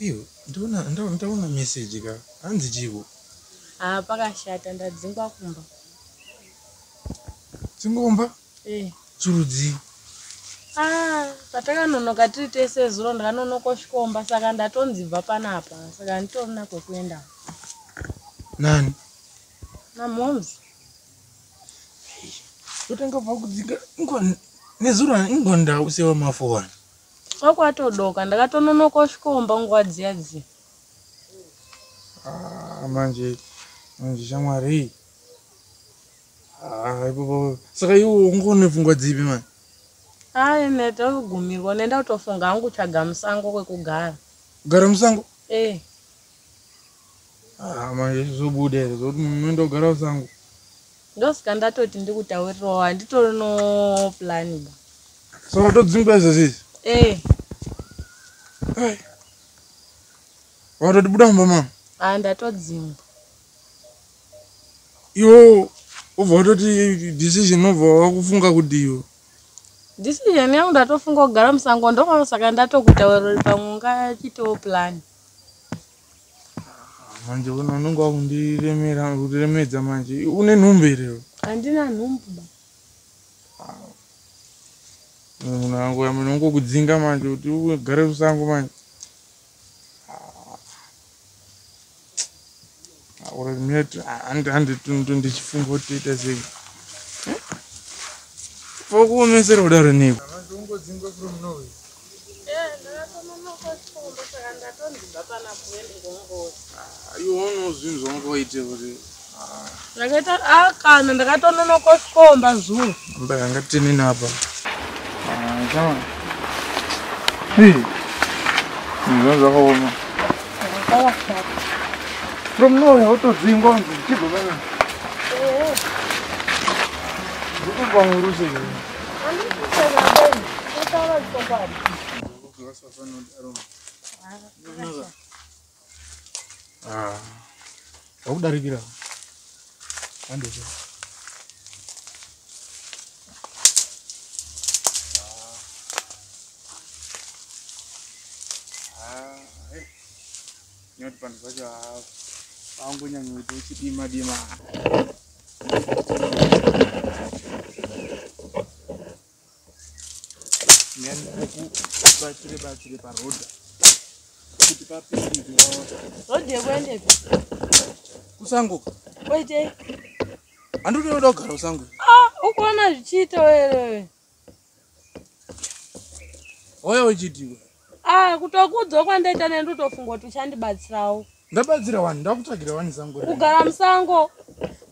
Iyo, ndaona ndaona message ka. Hanzi chiko? Ah, pakashata ndadzingwa kumba. Dzingomba? Eh. Chirudzi. Ah, patakanonoka tiri tese zuro ndakanonoka kusvikomba saka ndatonzi bva panapa saka handitorina kwekuenda. Nani? Namhoms. Totanga bva kudzinga ingwa nezuro ingwa ndausewa mafowani. Kwakwatodoka ndakatononoka kusvikomba nguva dziya dziya. Ah, manje manje shamwari. Ah, ipopo saka iwe ungone pfungwa dzipi manje? Ai ndatogumirwa nenda kutofunga hangu kutsvaga musango kwekugara. Kugara musango? Eh. Ah, manje zvobuda here zvokuti munhu unoenda kugara musango? Ndosaka ndatoti ndikutaurirawo handitori no plan ba. Saka watodzingwa izvozvi izvi? Eh. Ai. Watoti buda mumba mama? Ah, ndatodzingwa. Iwo ubva watoti decision ubva wakufunga kuti iwe. Decision yangu ndatofunga kugara musango ndokwa saka ndatokutaurira pamwe ungachitewo plan. Manje una unenge wakundiremera kundiremedza manje. Une nhumbu here iwe? Handina nhumbu ba. Munhu wangu munhu ungokudzinga manje kuti ugare musango manje. Uri mate handi ndichifunga kuti toita sei. Fokuomesera kudaro nei? Manje ungodzingwa from nowhere. Eh, ndakatononoka kusvikomba saka ndatonzi bva panapo ndingongozi. Iwe unowo zvinhu zvaunga waite kuti Ndakaita ah kana ndakatononoka kusvikomba zuro. Mba yangatinini apa. Chama. Hey. Zvinhu zvakaoma. Zvakashata. From nowhere wotodzingwa unzi chibva pana. Eh. Ndikupa muruse. Handisiseka beni. Kutaura chokwadi. Ah. Wakudarikira. Handizvo. Ah, eh. Nyoti panhu pacho haangonyanya kuti uchidima dima. Batsire batsire parodha kuti papindike. Rodhi yekuendepi? Kusango. Koitei? Handiti unoda kugara kusango. Ah, ukuona zvichiita here. Wauya uchiitiwa. Ah, kutokudzwa kwandaita naye ndotofunga kuti uchandibatsirawo. Ndabatsira wani, ndakutsvagira wani sango. Kugara musango.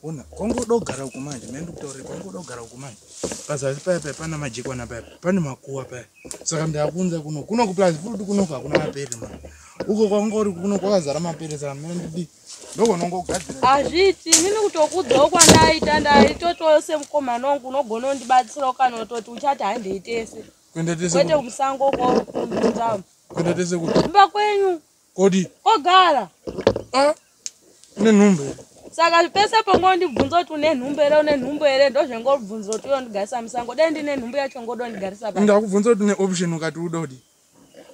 Ona, kwangoda kugara uku manje, mene ndikutaurira kwangoda kugara uku manje. Pazasi paya paya pana majekwana paya, pane makuwa paya. Saka ndakunza kuno, kuno kuplazi futi kuno hakuna mapere manje. Uko kwanga uri kuno kwakazara mapere saka mene ndidi ndokonongogadzira. Hazviiti, inini kutokudzwawo kwandaita ndaitotowo semukomana wangu unogona kundibatsirawo kana kutoti uchati handei tese. Kuenda tese Kwete kumusango kwauri kundunza. Kuenda tese kuti Kumba kwenyu. Kodi. Kogara. Ah. Une nhumbu here? Saka pese pongondibvunza kuti une nhumbu here, une nhumbu here, ndozvengobvunza kuti uyondigarisa musango. Dai ndine nhumbu yacho ngodondigarisa pa. Ndakubvunza kuti une option ukati uda kudi.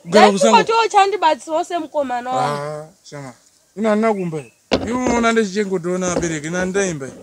Kugara kusango. Ndaiti uchandibatsirawo semukomana wangu. Ah, shama. Ina handina kumba here? Iwe unoona ndichingotoona vabereki, ina ndaimba here?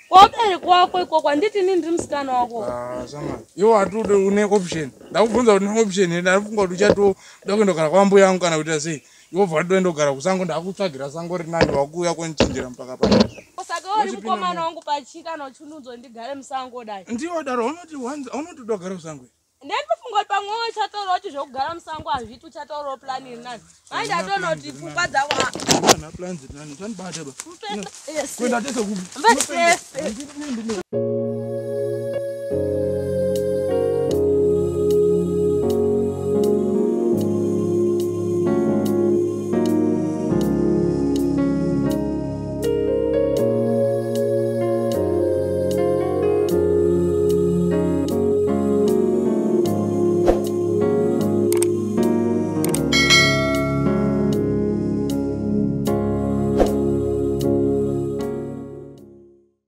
Kwabereki wako ikoko, handiti inini ndiri musikana wako. Ah, shama. Iwe hatude une option. Ndakubvunza kuti une option here, ndafunga kuti uchatoda kuenda kugara kwambuya yangu kana kuita sei. Iwe ubva watoenda kugara kusango, ndakutsvagira sango rinani wakuuya kondichinjira mpaka pano. Saka uri mukomana wangu pachi kana uchinunzwa ndigare musango dai. Ndiwe daro unoti wanzi unoti uda kugara kusango. Ndinofunga kuti pamwe uchataura kuti zvekugara musango hazviiti, uchataurawo plan iri nani. Manje ndatoona kuti pfungwa dzako Handina plan dziri nani, uchandibata ba. Yes. Kuenda tese kupi? Mba tese.